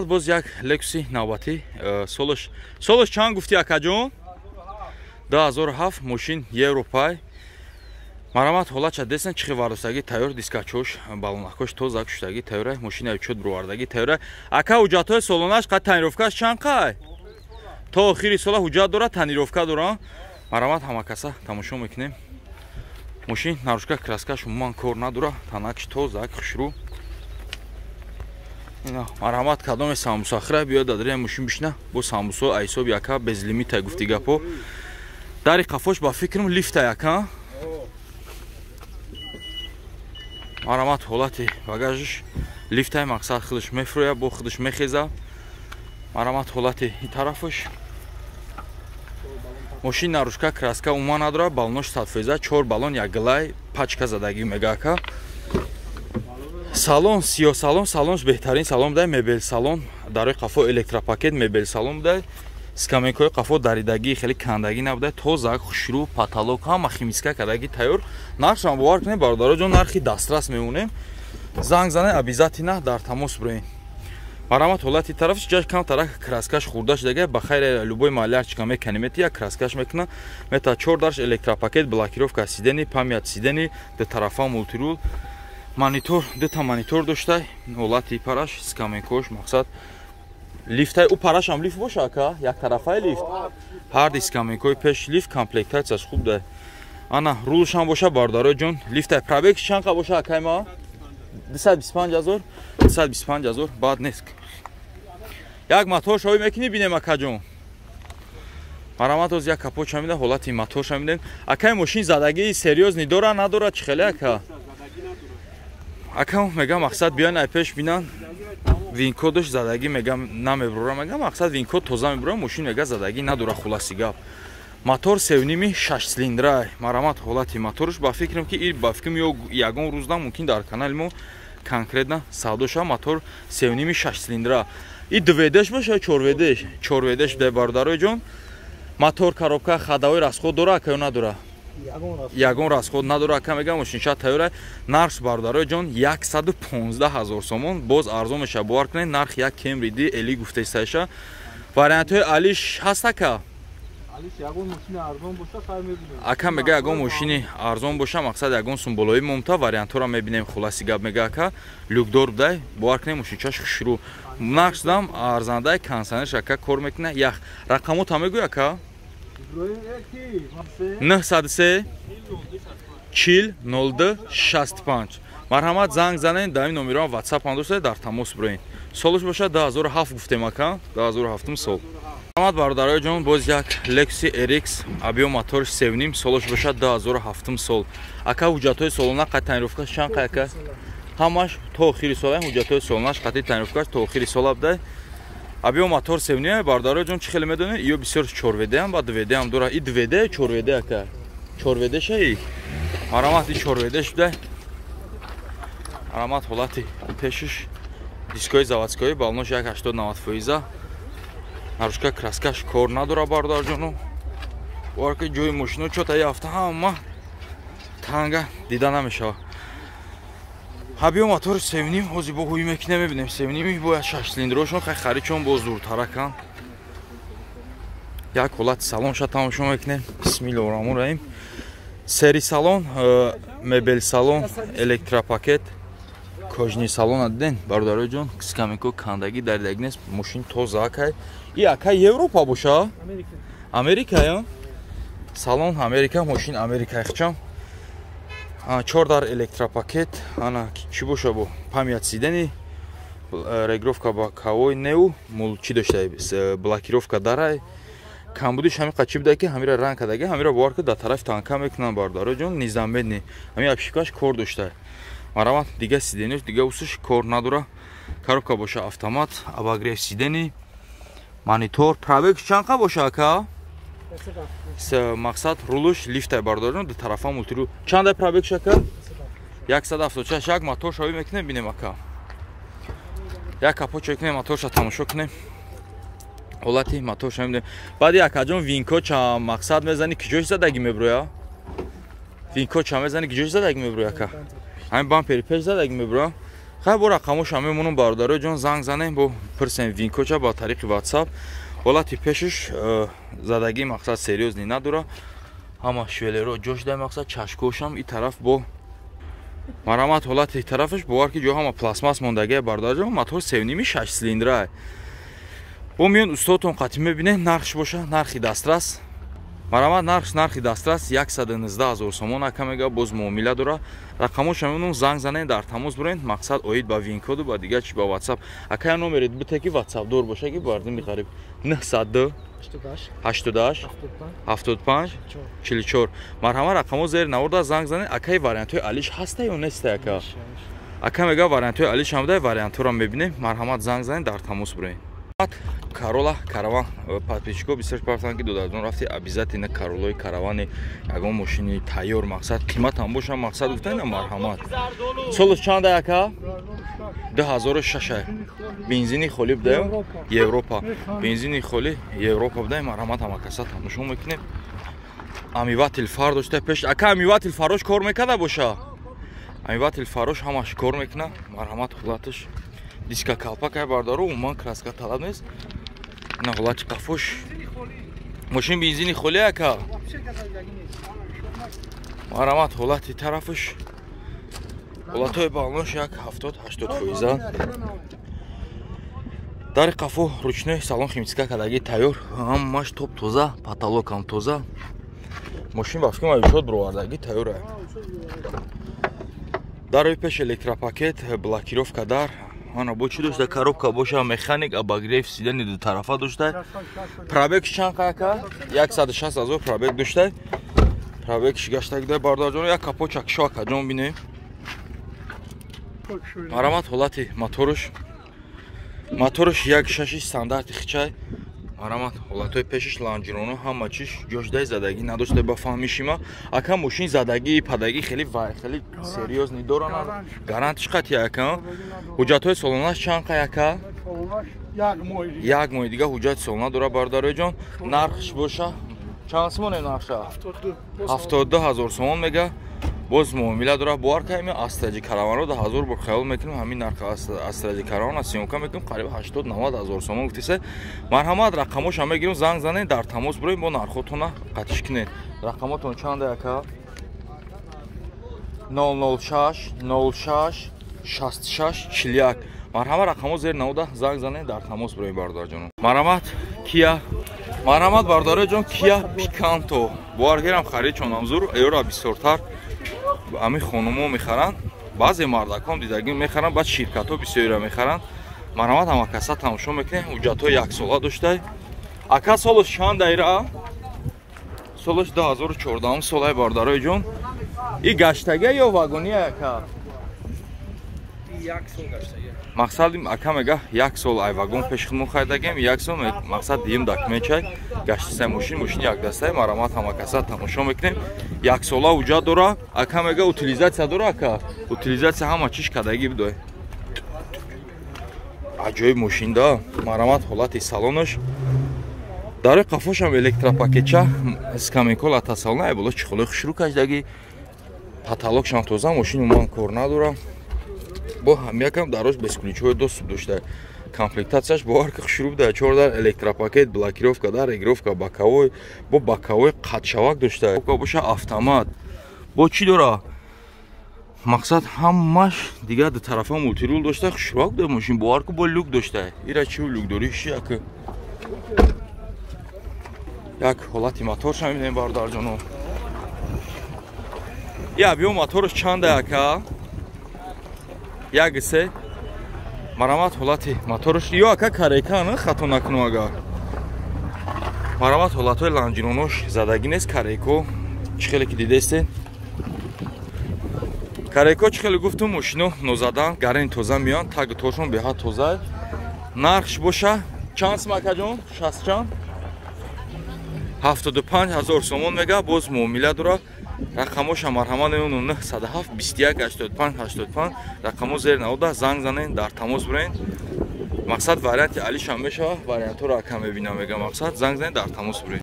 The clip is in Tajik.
Боз як Лексуси навбатӣ, солаш чанд гуфтӣ, акаҷон? 2007, мошин Европай. Марамат, ҳолатша десен, чихи вардостагӣ тайёр, дискачош, балонакош тоза куштагӣ тайёра, мошина чуд бировардагӣ тайёра. Ака, ҳуҷҷатҳои солонаш қа, тонировкаш чанд қай? То охири сола ҳуҷҷат дора, тонировка дора. Марамат, ҳамакаса тамошо мекунем. Мошин наружка краскаш умуман кор надора, танакш тоза, хушрӯ. Марҳамат, кадоме самбусахира биёд, дадари мошин бишна, бо самбусо айсоби яка безлимита гуфти гапо. Дари қафош ба фикрам лифта яка. Марҳамат, ҳолати багажш лифтай, мақсад худаш мефурӯя, бо худаш мехеза. Марҳамат, ҳолати ин тарафаш. Мошин наружка краска умуман надора, балонош 100%, чор балон як гилай пачка задагӣ мега ака. Салон сиё салон, салонш беҳтарин салон будай, мебел салон, дарои қафо электропакет, мебел салон будай, скамейкаҳои қафо даридагӣ, хеле кандагӣ набудай, тоза, хушрӯ, потолок ҳама химчистка кардагӣ тайёр. Нархшам бовар кунед, бародароҷон, нархи дастрас мемонем. Занг занед, обязательно дар тамос бироед. Марҳамат, ҳолати тарафш ҷаш камтарак краскаш хурда шудага, ба хайр, любой малярчика мекани, мети як краскаш мекуна мета. Чор дарш электропакет, блокировка сидений, память сидений, ду тарафа мультирул, монитор, дута монитор доштай. Ҳолати параш, скамейкош, мақсад лифтай, ӯ парашам лифт боша, ака, як тарафаи лифт, ҳарди скамейкои пеш лифт, комплектатсияш хуб дай. Ана рулшам боша, бародароҷон, лифтай. Пробег чанд қа боша, акай ма? 225 ҳазор, 225 ҳазор баъд нест. Як мотор шоҳӣ мекунӣ, бинем, акаҷон. Марҳамат, оз як капотша мида, ҳолати моторша мидем. Акай, мошин задагии серьёзный дора, надора, чӣ хеле, ака? Ака мега, мақсад биён ай пеш бинан, винкодаш задагӣ мега намебурора, мега, мақсад винкод тоза мебурора, мошин мега задагӣ надора. Хулоси гап, мотор севними шаш цилиндрай. Марҳамат, ҳолати моторш. Ба фикрам ки ба фикрам ё ягон рӯзда мумкин дар канали мо конкретно савдо шава. Мотор севними шаш цилиндра, и дуведеш боша, чорведеш, чорведеш дай, бародарои ҷон. Мотор, коробка, ходовой расход дора, ака, ё надора? Ягон расход надора, ака мега, мошинша тайёра. Нарх, бародарои ҷон, 115 ҳазор сомон, боз арзон мешава. Бовар кунед, нарх як Кемри ди эли гуфтаистаиша. Вариантҳои алиш ҳаст, ака? Ака мега, ягон мошини арзон боша, мақсад ягон сум болои момта, вариантҳоро мебинем. Хулоси гап, мега ака, люкдор будай. Бовар кунед, мошинчаш хушрӯ, нархшдам арзандаи, кондиционерш, ака, кор мекуна. Ях рақамота мегӯй, ака? 903 40 02 65. Марҳамат, занг занед дар ин номерҳо, ватсап ҳам дошта, дар тамос бироед. Солаш бошад 2007 гуфтем, ака, 2007 сол. Марҳамат, бародарои ҷон, боз як Lexus RX, объём моторш севним, солаш бошад 2007 сол. Ака, ҳуҷҷатҳои солона қати тонировкаш чанд қай, ака? Ҳамаш то охири сола ҳуҷҷатҳои солонаш қати тонировкаш то охири сола будай. Объём мотор севним, бародарои ҷон, чӣ хеле медонед, ё бисёр чорведаам, ба дуведаам дора. И дуведа, чорведа, ака? Чорведашаи. Марҳамат, и чорведаш будай. Марҳамат, ҳолати пешиш, дискои заводскои, балонош як 80-90 фоиза, наружка краскаш кор надора, бародарҷону. Бовар ки ҷои мошино чота яфта ҳама танга дида намешавад. Объём мотори севним, ҳозир бо ҳуй мекунем, мебинем. Севними бояд шаш цилиндрошон хай харидчон боз зуртаракан. Як ҳолати салонша тамошо мекунем. Бисмиллоҳи раҳмони раҳим. Сери салон, мебел салон, электропакет, кожаный салона диден, бародарои ҷон, скамейко кандагӣ даридагӣ нест, мошин тоза, акай. И ака, Европа боша, Америка ё салон Америка, мошин Америка ихчам. Чор дар электропакет, ана чӣ боша, бо память сидений, регулировка боковой неу мул чӣ дошта, блокировка дарай. Камбудиш ҳами қачи буда ки ҳамира ранг кадаги, ҳамира бовар ки дар тарафи танка мекунанд, бародарои ҷон, низамбедни ҳами обшивкаш кор дошта. Марҳамат, дига сидениш, дига усиш кор надора. Коробка боша автомат, обогрев сидений, монитор. Пробег чанд қа боша, ака? Мақсад рулуш лифтай, бародарон, ду тарафа мультирул. Чандай пробег шака? 176. Як мотор шавӣ мекунем, бинем, ака. Як капот кунем, моторша тамошо кунем, ҳолати моторша мебинем. Баъди, акаҷон, винко ча мақсад мезани, ки ҷош задагӣ меброя? Винко ча мезани, ки ҷош задагӣ меброя, ака? Ҳамин бампери пеш задагӣ меброя. Хай бо рақамоша мемонам бародарои ҷон, занг занем, бо пирсем винкоча ба тариқи WhatsApp. Ҳолати пешаш задагӣ мақсад серьёзный надора. Ҳама швеллеро ҷош дай мақсад чашкошам и тараф бо марамат ҳолати тарафаш бовар ки ҷо ҳама пластмасс мондагия бародарҷон. Мотор 3.5 6 силиндра. Бо миён устодтон қатъи мебинед, нархш боша нархи дастрас. Марамат нархи дастрас 119 000 сомон ака мега, боз муомила дора. Рақамоша мемонам, занг занед, дар тамос бурен. Мақсад оид ба винкоду ба дигар чи ба WhatsApp. Ака я номерет бите ки WhatsApp дор боша ки бардими қариб 902 88 75 44. Марҳама рақамо зери наворда занг занед. Акаи вариантҳои алиш ҳаста ё неста ака? Ака мега вариантҳои алиш ҳам дай, вариантҳоро мебинем. Марҳамат занг занед, дар тамос бурен. Карола караван подписчико бисёр партан ки додарҷон рафти обязательно Каролои каравани ягон мошини тайёр мақсад қимат ҳам боша мақсад гуфтан марҳамат. Солаш чанда ака? 2006. Бензини холи буда Европа. Бензини холи Европа буда. Марҳамат ҳама каса тамошо мекунем. Омыватель фар дошта пеш. Ака омыватель фарош кор мекарда боша? Омыватель фарош ҳамаш кор мекуна. Марҳамат ҳолаташ диска калпак ай бардару, умуман краска талаб нест. На ҳолати қафош. Мошин бензини холи ака. Марҳамат ҳолати тарафаш. Ҳолатҳои балош як 70-80%. Дари қафо ручной салон химчистка кадаги тайёр, ҳамаш топ тоза, потолок ҳам тоза. Мошин ба фикрам авишот бировардаги тайёр. Дарои пеш электропакет, блокировка дар. Ана бо чӣ дошта? Коробка боша, механик, обогрев сидани ду тарафа дошта. Пробег чанд ака? 160 000 пробег дошта. Пробег гаштагида бародарҷон, як капочак шо ака ҷон бинем. Марамат ҳолати моторш. Моторш 1.6 стандарти хичай. Марамат ҳолатҳои пешиш ланҷироно ҳама чиш ҷошдай задагӣ надошта ба фаҳмишима. Ака мошин задагӣ падагӣ хеле вай хеле серьёзный доранд. Гарантиш қати ака. Ҳуҷҷатҳои солонаш чанд қай ака? Як моҳи дига ҳуҷҷати солона дора бародарои ҷон. Нархш боша чанд сомон нархша? 72 000 сомон мега. Боз муомила дора. Бовар кардем Астраҷи караванро 1000 бор хаёл мекунем, ҳамин нарх Астраҷи караван съёмка мекунем қариб 80-90 000 сомон гуфтисе. Марҳамат рақамоша мегирем, занг занед, дар тамос буроем, бо нархотона қатиш кунед. Рақамотон чанда ака? 006 06 66 41. Марҳамат рақамо зери навода занг занед, дар тамос буроем бародарҷонон. Марҳамат Кия. Марҳамат бародароҷон Кия Пиканто. Бовар гирам харид чонам зур, эёра бисёртар ами хонумо мехаранд, баъзе мардаком дидагӣ мехаранд, баъд ширкатҳо бисёриро мехаранд. Марҳамат ҳама каса тамошо мекунем. Ҳуҷҷатҳои яксола доштай. Ака солаш чанд дайра? Солаш 2014 солаи бародарои ҷон. И гаштага ё вагония ака? Як сол гаштага. Мақсад ака мега як сол ай вагон пеш худмон харидагем, як сол мақсад диюм документчай гаштисай мошин, мошини якдастай. Марҳамат ҳама каса тамошо мекунем. Як сола ҳуҷҷат дора. Ака мега утилизатсия дора ака. Утилизатсия ҳама чиш кадагӣ бидой. Аҷоиб мошин да. Марҳамат ҳолати салонаш. Дарои қафошам электропакетча, скамейкол ата салона, ай боло чехолои хушрӯ кашдагӣ. Потолокшам тоза, мошин умуман кор надора. Бо ҳамякам дарош бесключевой доступ дошта. Комплектатсияш бовар ки хушрӯ буда. 4 дар электропакет, блокировка дар, регулировка боковой, бо боковой қатшавак дошта. Боша автомат. Бо чӣ дора? Мақсад ҳамаш дигар ду тарафа мултирул дошта, хушрӯак буда мошин, бовар ки бо люк дошта. Ира чӣ люк дори? Як як ҳолати моторша мебинем бародарҷоно. Я биё моторш чанда ака? 1.3. Марҳамат ҳолати моторш. Ё ака карека на хато накунам агар. Марҳамат ҳолатҳои ланҷиронош задагӣ нест, кареко чӣ хеле ки дидестед. Кареко чӣ хеле гуфтум, мошино нозадан, гарани тоза меянд, тагу торшон беҳад тоза. Нархш боша чанд сум акаҷон? 60 чанд? 75 000 сомон мега, боз муомила дора. Рақамоша марҳамат 907 21 85 85 рақамо зери навода занг занед, дар тамос бурен. Мақсад варианти алишам мешава, вариантҳоро ака мебинам мега мақсад занг занед, дар тамос бурен.